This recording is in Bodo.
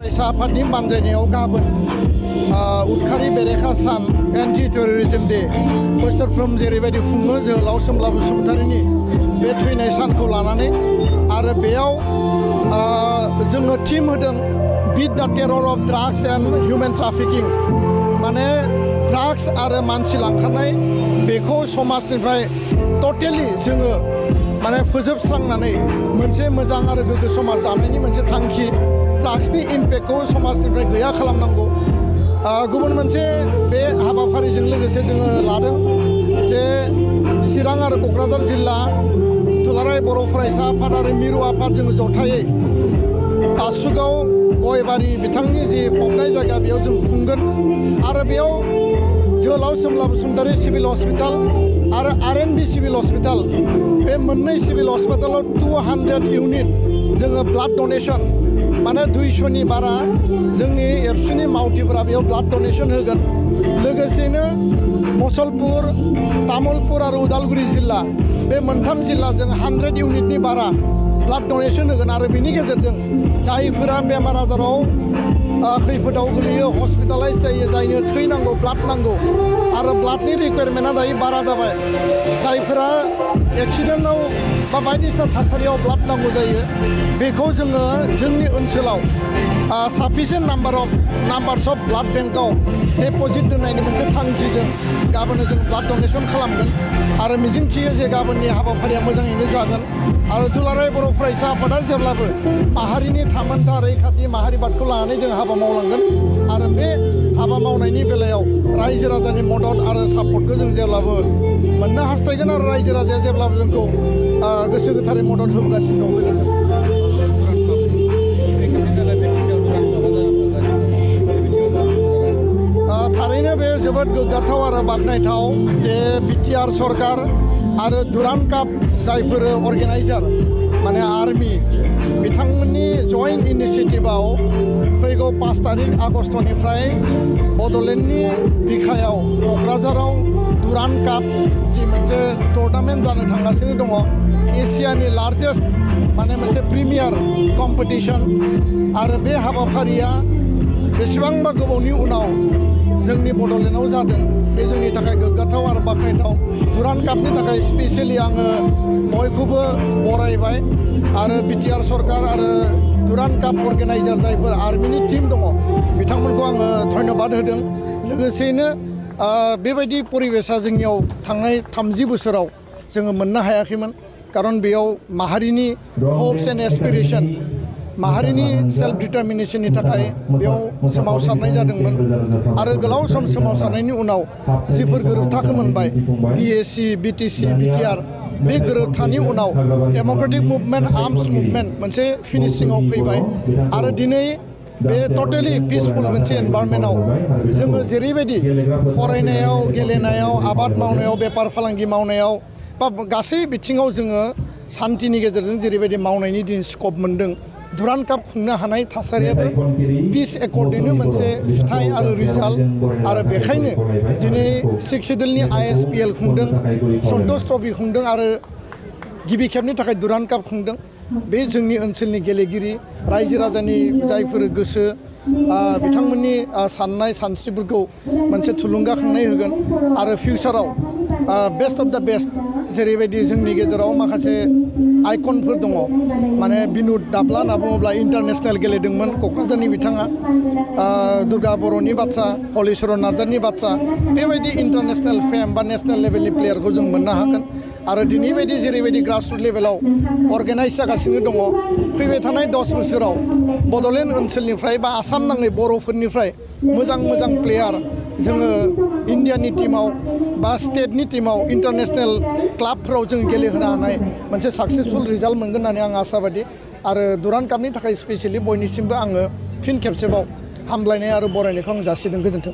फरायसा आफादनि बानजायनायाव गाबोन उदखारि बेरेखा सान एन्टि टेररिज्म डे बोसोरफ्रोम जेरैबायदि खुङो जोहोलाव सोमब्ला बसुमतारीनि बे थैनाय सानखौ लानानै आरो बेयाव जोङो थीम होदों बीट द terror of drugs and human trafficking माने ड्राग्स आरो मानसि लांखारनाय बेखौ समाजनिफ्राय टटेलि जोङो माने फोजोबस्रांनानै मोनसे मोजां आरो गोग्गो समाज दानायनि मोनसे थांखि ड्राग्सनि इम्पेक्टखौ समाजनिफ्राय गैया खालामनांगौ गुबुन मोनसे बे हाबाफारिजों लोगोसे जोङो लादों जे चिरां आरो क'क्राझार जिल्ला दुलाराय बर' फरायसा आफाद आरो मिरु आफाद जोङो जथायै बासुगाव गयबारि बिथांनि जि फबनाय जायगा बेयाव जों खुंगोन आरो बेयाव जोहोलाव सोमब्ला बसुमतारी सिभिल हस्पिटाल आरो आरएनबि सिभिल हस्पिटाल बे मोननै सिभिल हस्पिटालाव 200 इउनिट जोङो ब्लाड डनेसन माने 200नि बारा जोंनि एबसुनि मावथिफोरा बेयाव ब्लाड डनेसन होगोन लोगोसेनो मुसलपुर तामुलपुर आरो उदालगुरि जिल्ला बे मोनथाम जिल्लाजों 100 इउनिटनि बारा ब्लाड डनेसन होगोन आरो बेनि गेजेरजों जायफोरा बेमार आजाराव खैफोदाव गोलैयो हस्पिटालाइज जायो जायनो थै नांगौ ब्लाड नांगौ आरो ब्लाडनि रिक्वायरमेन्टआ दायो बारा जाबाय जायफोरा एक्सिडेन्टआव बा बायदिसिना थासारियाव ब्लाड नांगौ जायो बेखौ जोङो जोंनि ओनसोलाव साफिसियेन्ट नाम्बार्स अफ ब्लाड बेंकआव डेप'जिट दोननायनि मोनसे थांखिजों गाबोन जों ब्लाड डनेसन खालामगोन आरो मिजिंथियो जे गाबोननि हाबाफारिया मोजाङैनो जागोन आरो दुलाराय बर' फरायसा आफादा जेब्लाबो माहारिनि थामोनथा रैखाथि माहारिबादखौ लानानै जों हाबा मावलांगोन आरो बे हाबा मावनायनि बेलायाव रायजो राजानि मदद आरो सापर्टखौ जों जेब्लाबो मोननो हास्थायगोन आरो रायजो राजाया जेब्लाबो जोंखौ गोसो गोथारै मदद होबोगासिनो दं गोजोन्थों। थारैनो बे जोबोद गोग्गाथाव आरो बाख्नायथाव जे बिटिआर सरकार आरो दुरान्ड काप जायफोर अर्गेनाइजार माने आर्मि बिथांमोननि जइन्ट इनिसिएटिभआव फैगौ 5 तारिख आगस्टनिफ्राय बड'लेण्डनि बिखायाव क'क्राझाराव दुरान्ड काप जि मोनसे टुर्नामेन्ट जानो थांगासिनो दङ एसियानि लार्जेस्ट माने मोनसे प्रिमियार कम्पिटिसन आरो बे हाबाफारिया बेसेबांबा गोबावनि उनाव जोंनि बड'लेण्डआव जादों बे जोंनि थाखाय गोग्गाथाव आरो बाख्नायथाव दुरान्ड कापनि थाखाय स्पेसियेलि आङो बयखौबो बरायबाय आरो बिटिआर सरकार आरो दुरान्ड काप अर्गेनाइजार जायफोर आर्मिनि टीम दङ बिथांमोनखौ आङो धन्यबाद होदों लोगोसेयैनो बेबायदि परिबेसा जोंनियाव थांनाय 30 बोसोराव जोङो मोननो हायाखैमोन खारन बेयाव माहारिनि हप्स एन्ड एसपिरेसन माहारिनि सेल्फ डिटारमिनेशननि थाखाय बेयाव सोमावसारनाय जादोंमोन आरो गोलाव सम सोमावसारनायनि उनाव जिफोर गोरोबथाखौ मोनबाय बिएसि बिटिसि बिटिआर बे गोरोबथानि उनाव डेम'क्रेटिक मुभमेन्ट आर्म्स मुभमेन्ट मोनसे फिनिशिंआव फैबाय आरो दिनै बे टटेलि पिसफुल मोनसे एनभायरनमेन्टआव जोङो जेरैबायदि फरायनायाव गेलेनायाव आबाद मावनायाव बेफार फालांगि मावनायाव बा गासै बिथिङाव जोङो सान्थिनि गेजेरजों जेरैबायदि मावनायनि दिन स्कप मोन्दों दुरान्ड काप खुंनो हानाय थासारियाबो पिस एकर्डनिनो मोनसे फिथाइ आरो रिजाल्ट आरो बेखायनो दिनै 6 सिडोलनि ISPL खुंदों सन्तोष ट्रफि खुंदों आरो गिबि खेबनि थाखाय दुरान्ड काप खुंदों बे जोंनि ओनसोलनि गेलेगिरि रायजो राजानि जायफोर गोसो बिथांमोननि साननाय सानस्रिफोरखौ मोनसे थुलुंगाखांनाय होगोन आरो फिउचाराव बेस्ट अफ द बेस्ट जेरैबायदि जोंनि गेजेराव माखासे आइकनफोर दङ माने बिनु दाब्ला होनना बुङोब्ला इन्टारनेसनेल गेलेदोंमोन क'क्राझारनि बिथाङा दुर्गा बर'नि बाथ्रा हलिचरन नार्जारिनि बाथ्रा बेबायदि इन्टारनेसनेल फेम बा नेसनेल लेभेलनि प्लेयारखौ जों मोननो हागोन आरो दिनै बायदि जेरैबायदि ग्रासरुट लेभेलाव अर्गेनाइज जागासिनो दङ फैबाय थानाय 10 बोसोराव बड'लेण्ड ओनसोलनिफ्राय बा आसाम नाङै बर'फोरनिफ्राय मोजां प्लेयार जोङो इन्डियानि टीमाव बा स्टेटनि टीमाव इन्टारनेसनेल क्लाबफोराव जों गेलेहोनो हानाय मोनसे साक्सेसफुल रिजाल्ट मोनगोन होननानै आं आसाबादि आरो दुरान्ड कापनि थाखाय स्पेसियेलि बयनिसिमबो आङो फिन खेबसेबाव हामलायनाय आरो बरायनायखौ आं जासिदों गोजोन्थों।